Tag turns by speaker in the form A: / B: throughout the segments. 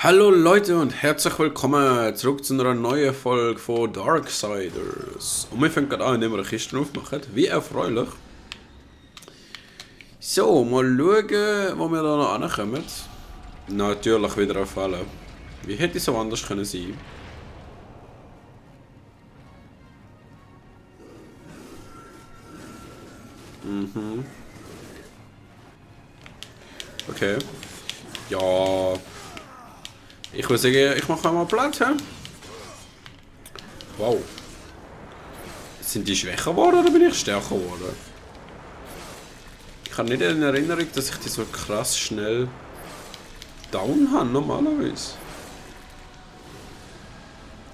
A: Hallo Leute und herzlich willkommen zurück zu einer neuen Folge von Darksiders. Und wir fangen gerade an, indem wir eine Kiste aufmachen. Wie erfreulich. So, mal schauen, wo wir da noch ankommen. Natürlich wieder auf Falle. Wie hätte es so anders können sein? Okay. Ja. Ich würde sagen, ich mache mal Platz, hä? Wow. Sind die schwächer geworden oder bin ich stärker geworden? Ich habe nicht in Erinnerung, dass ich die so krass schnell down habe, normalerweise.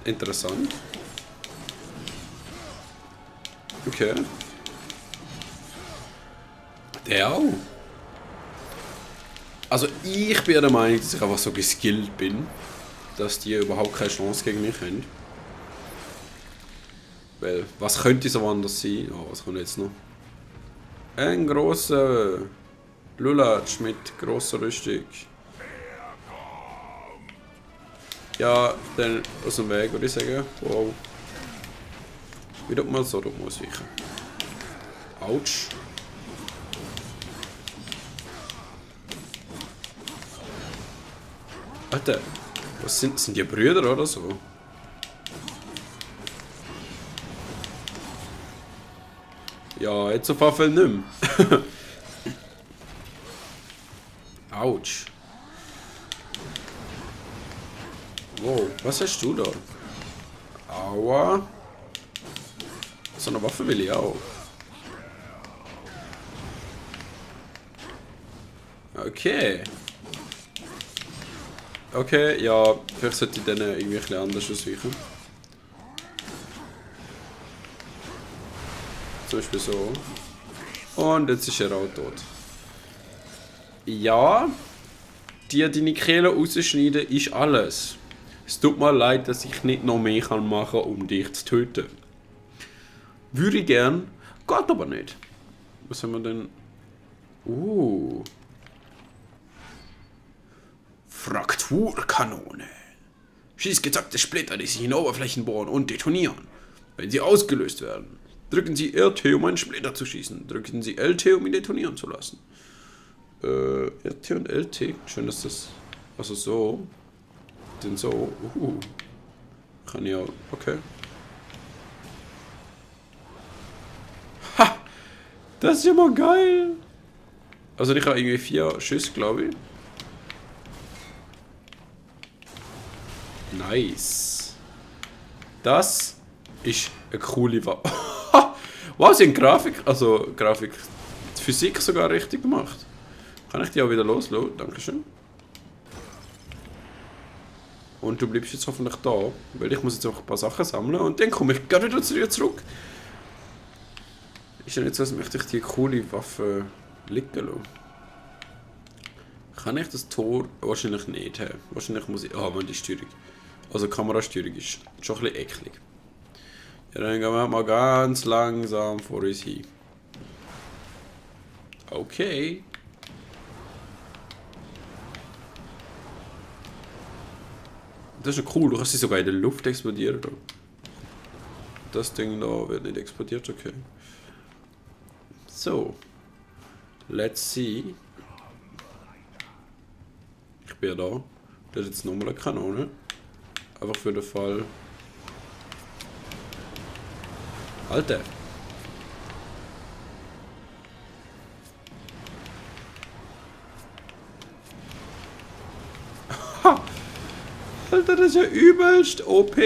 A: Interessant. Okay. Der auch. Also ich bin der Meinung, dass ich einfach so geskillt bin, dass die überhaupt keine Chance gegen mich haben. Weil, was könnte so anders sein? Oh, was kommt jetzt noch? Ein grosser Lulatsch mit grosser Rüstung. Ja, dann aus dem Weg würde ich sagen. Wow. Wie tut man so? Tut man ausweichen. Autsch. Alter, was sind die Brüder oder so? Ja, jetzt auf jeden Fall nicht mehr. Autsch. Wow, was hast du da? Aua. So eine Waffe will ich auch. Okay. Okay, ja, vielleicht sollte ich dann irgendwie ein bisschen anders ausweichen. Zum Beispiel so. Und jetzt ist er auch tot. Ja, dir deine Kehle rausschneiden ist alles. Es tut mir leid, dass ich nicht noch mehr machen kann, um dich zu töten. Würde ich gern, geht aber nicht. Was haben wir denn? Frakturkanone. Schießt gezackte Splitter, die sich in Oberflächen bohren und detonieren, wenn sie ausgelöst werden. Drücken Sie RT, um einen Splitter zu schießen. Drücken Sie LT, um ihn detonieren zu lassen. RT und LT. Schön, dass das... Also so. Den so. Kann ich auch... Okay. Ha! Das ist ja mal geil! Also ich habe irgendwie 4 Schüsse, glaube ich. Nice. Das ist eine coole Waffe. Wow, sie haben Grafik, die Physik sogar richtig gemacht. Kann ich die auch wieder loslassen? Dankeschön. Und du bleibst jetzt hoffentlich da, weil ich muss jetzt auch ein paar Sachen sammeln und dann komme ich gerne wieder zu dir zurück. Ist ja nicht so, als möchte ich die coole Waffe liegen lassen. Kann ich das Tor? Wahrscheinlich nicht. He. Wahrscheinlich muss ich... Ah, die Steuerung. Also Kamerasteuerung ist schon ein bisschen eklig. Ja, dann gehen wir mal ganz langsam vor uns hin. Okay. Das ist ja cool, du kannst sie sogar in der Luft explodieren. Das Ding da wird nicht explodiert, okay. So. Let's see. Ich bin ja da. Das ist jetzt nochmal eine Kanone. Einfach für den Fall. Alter! Ha! Alter, das ist ja übelst OP!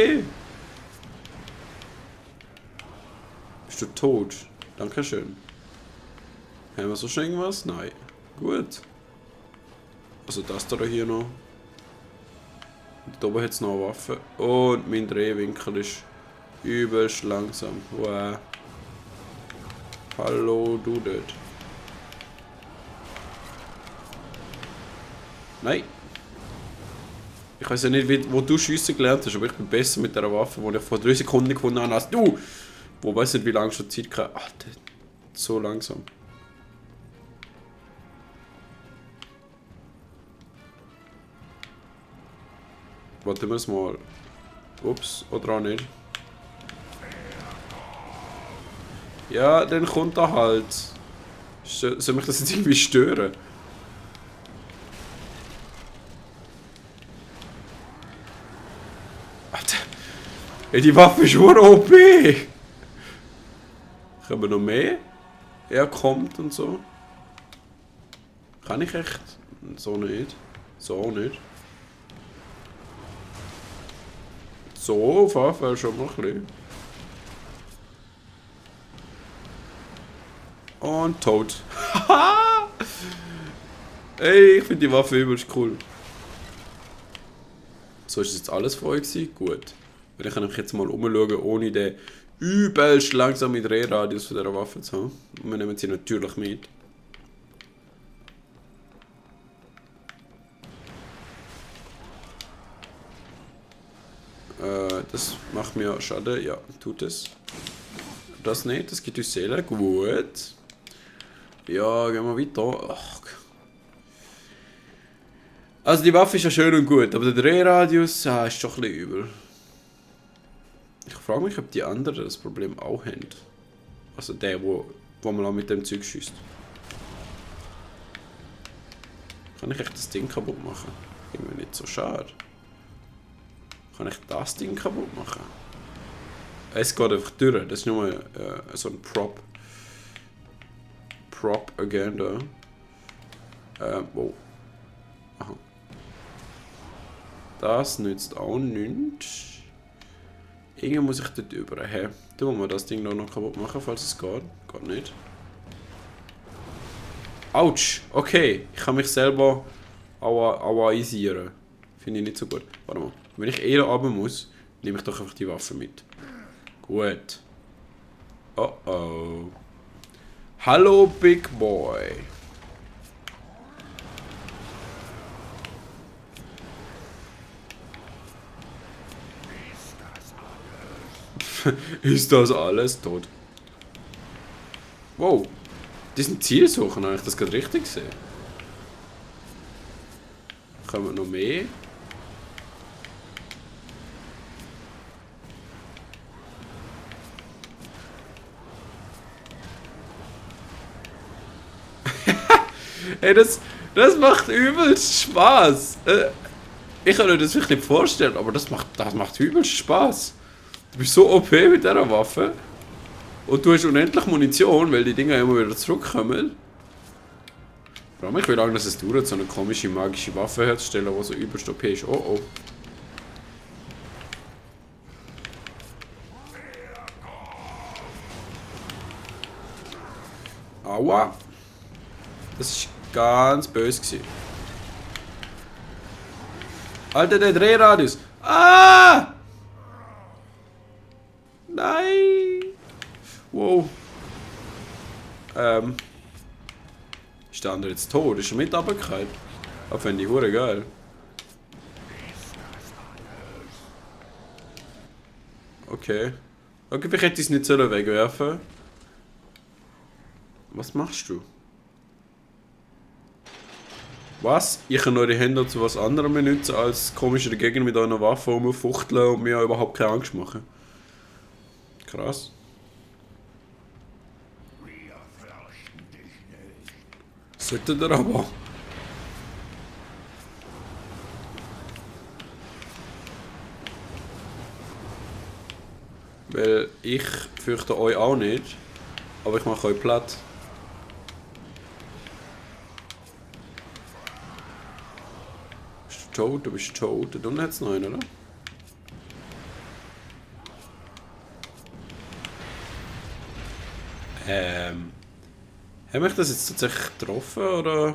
A: Bist du tot? Dankeschön. Haben wir so schon irgendwas? Nein. Gut. Also das da hier noch. Und da oben hat es noch eine Waffe. Und mein Drehwinkel ist übelst langsam. Wow. Hallo, du dort. Nein. Ich weiß ja nicht, wo du schiessen gelernt hast, aber ich bin besser mit der Waffe, die ich vor 3 Sekunden gefunden habe, als du. Wo weiß nicht, wie lange schon Zeit hatte. Alter, so langsam. Warten wir es mal. Ups, oder auch nicht. Ja, dann kommt er halt. Soll mich das jetzt irgendwie stören? Alter. Ey, die Waffe ist nur OP. Können wir noch mehr? Er kommt und so. Kann ich echt? So nicht. So nicht. So, auf jeden Fall schon mal ein bisschen. Und tot. Ey, ich finde die Waffe übelst cool. So ist jetzt alles von euch gewesen? Gut. Weil ich kann mich jetzt mal umschauen, ohne den übelst langsamen Drehradius von dieser Waffe zu haben. Und wir nehmen sie natürlich mit. Das macht mir Schaden, ja, tut es. Das nicht, das gibt uns Seele, gut. Ja, gehen wir weiter. Ach. Also die Waffe ist ja schön und gut, aber der Drehradius ist schon ein bisschen übel. Ich frage mich, ob die anderen das Problem auch haben. Also der, wo man auch mit dem Zeug schießt. Kann ich echt das Ding kaputt machen? Irgendwie nicht so schade. Kann ich das Ding kaputt machen? Es geht einfach durch, das ist nur so ein Prop. Propaganda. Wow. Aha. Das nützt auch nichts. Irgendwie muss ich dort über. Hey, da muss man das Ding noch kaputt machen, falls es geht. Geht nicht. Autsch! Okay, ich kann mich selber awaisieren. Finde ich nicht so gut. Warte mal. Wenn ich eher runter muss, nehme ich doch einfach die Waffe mit. Gut. Oh oh. Hallo Big Boy. Ist das alles tot? Wow. Die sind Zielsuchen, habe ich das gerade richtig gesehen? Kommen wir noch mehr? Ey, das macht übelst Spaß. Ich kann mir das wirklich nicht vorstellen, aber das macht übelst Spaß. Du bist so OP mit dieser Waffe. Und du hast unendlich Munition, weil die Dinger immer wieder zurückkommen. Ich frage mich, wie lange es dauert, so eine komische magische Waffe herzustellen, die so übelst OP ist. Oh oh. Aua. Das war ganz böse gewesen. Alter, der Drehradius. Ah! Nein! Wow. Ist der andere jetzt tot? Ist er mit runtergefallen? Das fände ich hure geil. Okay. Okay, vielleicht hätte ich es nicht sollen wegwerfen. Was machst du? Was? Ich kann eure Hände zu was anderem benutzen, als komische Gegner mit einer Waffe rumfuchteln und mir überhaupt keine Angst machen. Krass. Sollte der aber. Weil ich fürchte euch auch nicht, aber ich mache euch platt. Bist du tot? Du bist tot. Da unten hat es noch einen, oder? Haben mich das jetzt tatsächlich getroffen, oder?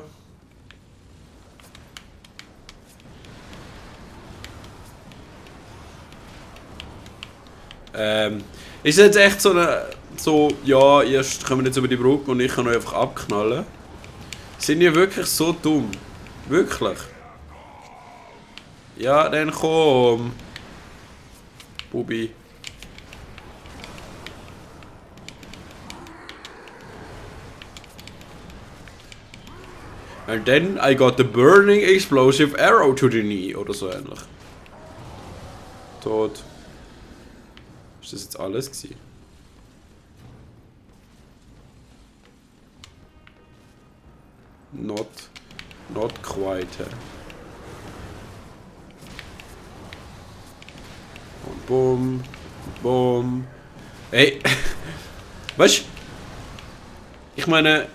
A: Ist jetzt echt so eine... So, ja, erst kommen wir jetzt über die Brücke und ich kann euch einfach abknallen. Sind die wirklich so dumm? Wirklich? Ja, dann komm. Bubi. And then I got the burning explosive arrow to the knee, oder so ähnlich. Tot. Ist das jetzt alles gewesen? Not quite. Und bumm. Bumm. Ey. Weißt du? Ich meine,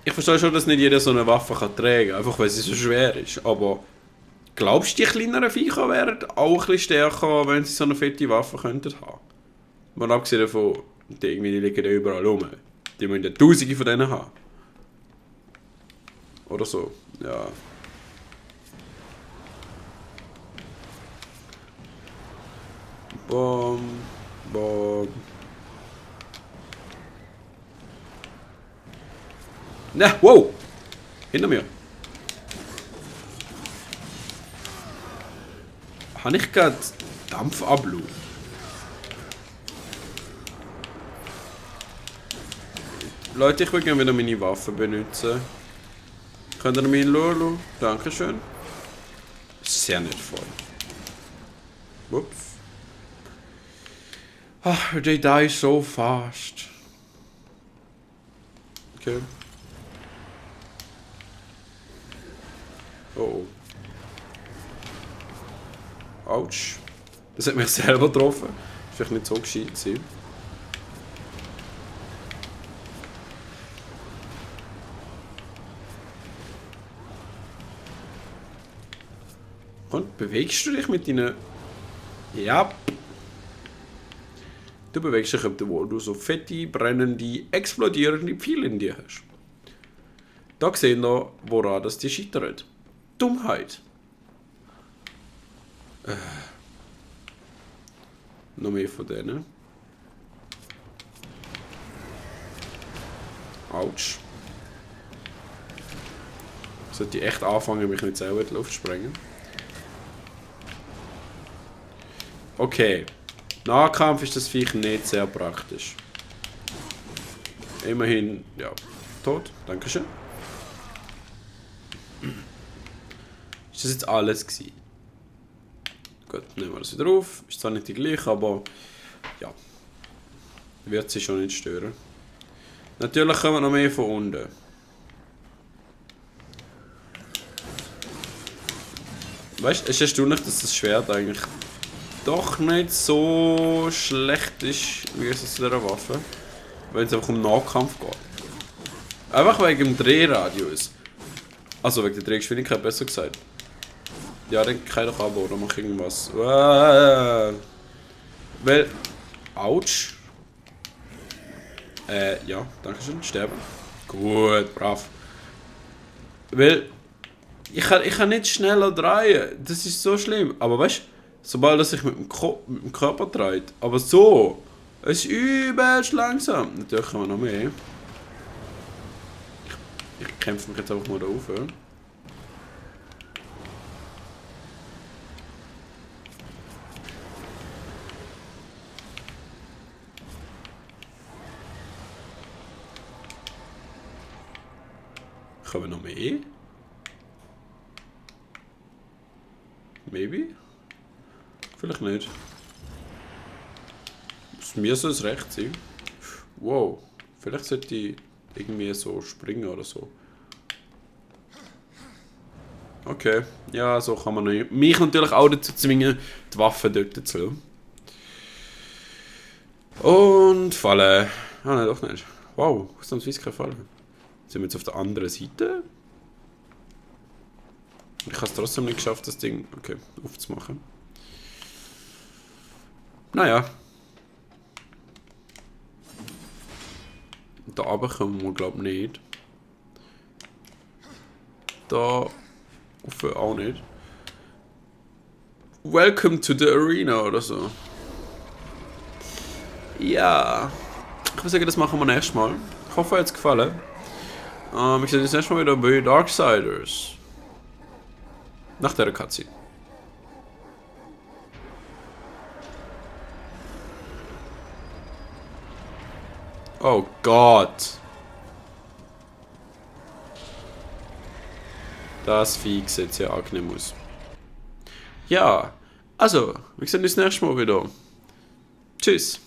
A: ich verstehe schon, dass nicht jeder so eine Waffe kann tragen kann, einfach weil sie so schwer ist. Aber glaubst du, die kleineren Viecher wären auch ein bisschen stärker, wenn sie so eine fette Waffe könnten haben? Mal abgesehen davon, die liegen ja überall rum. Die müssen ja Tausende von denen haben. Oder so, ja. Bom, bom. Na, wow! Hinter mir. Habe ich gerade Dampf ablu? Leute, ich will gerne wieder meine Waffe benutzen. Könnt ihr mich schauen? Dankeschön. Sehr nett voll. Ups. Ah, they die so fast. Okay. Oh. Autsch. Das hat mich selber getroffen. Ist vielleicht nicht so gescheit gewesen. Und bewegst du dich mit deinen... Ja. Du bewegst dich, obwohl du so fette, brennende, explodierende Pfeile in dir hast. Da sehen wir, woran das die scheitert. Dummheit. Noch mehr von denen. Autsch. Sollte ich echt anfangen, mich nicht selber in die Luft zu sprengen. Okay. Nahkampf ist das Viech nicht sehr praktisch. Immerhin, ja, tot. Dankeschön. Ist das jetzt alles gewesen? Gut, nehmen wir das wieder auf. Ist zwar nicht die gleiche, aber ja. Wird sie schon nicht stören. Natürlich kommen noch mehr von unten. Weißt du, es ist erstaunlich, dass das Schwert eigentlich doch nicht so schlecht ist, wie es zu dieser Waffe. Wenn es einfach um Nahkampf geht. Einfach wegen dem Drehradius. Also wegen der Drehgeschwindigkeit, besser gesagt. Ja, dann kann ich doch ab oder mach irgendwas. Weil. Autsch. Ja, danke schön. Sterben. Gut, brav. Weil. Ich kann nicht schneller drehen. Das ist so schlimm. Aber weißt du, sobald er sich mit dem Körper dreht. Aber so. Es ist übelst langsam. Natürlich kann man noch mehr. Ich kämpfe mich jetzt einfach mal da auf. Ja. Kommen noch mehr? Maybe? Vielleicht nicht. Mir soll es recht sein. Wow. Vielleicht sollte ich irgendwie so springen oder so. Okay. Ja, so kann man mich natürlich auch dazu zwingen, die Waffe dort zu lassen. Und fallen. Ah, nein, doch nicht. Wow, ausnahmsweise kein Fallen. Sind wir jetzt auf der anderen Seite? Ich habe es trotzdem nicht geschafft, das Ding aufzumachen. Naja. Da oben kommen wir, glaube ich, nicht. Da oben auch nicht. Welcome to the arena oder so. Ja. Ich würde sagen, das machen wir nächstes Mal. Ich hoffe, euch hat es gefallen. Ich sehe das nächste Mal wieder bei Darksiders. Nach der Cutscene. Oh Gott. Das Vieh sieht sehr angenehm aus. Ja, Also, wir sehen uns nächstes Mal wieder. Tschüss.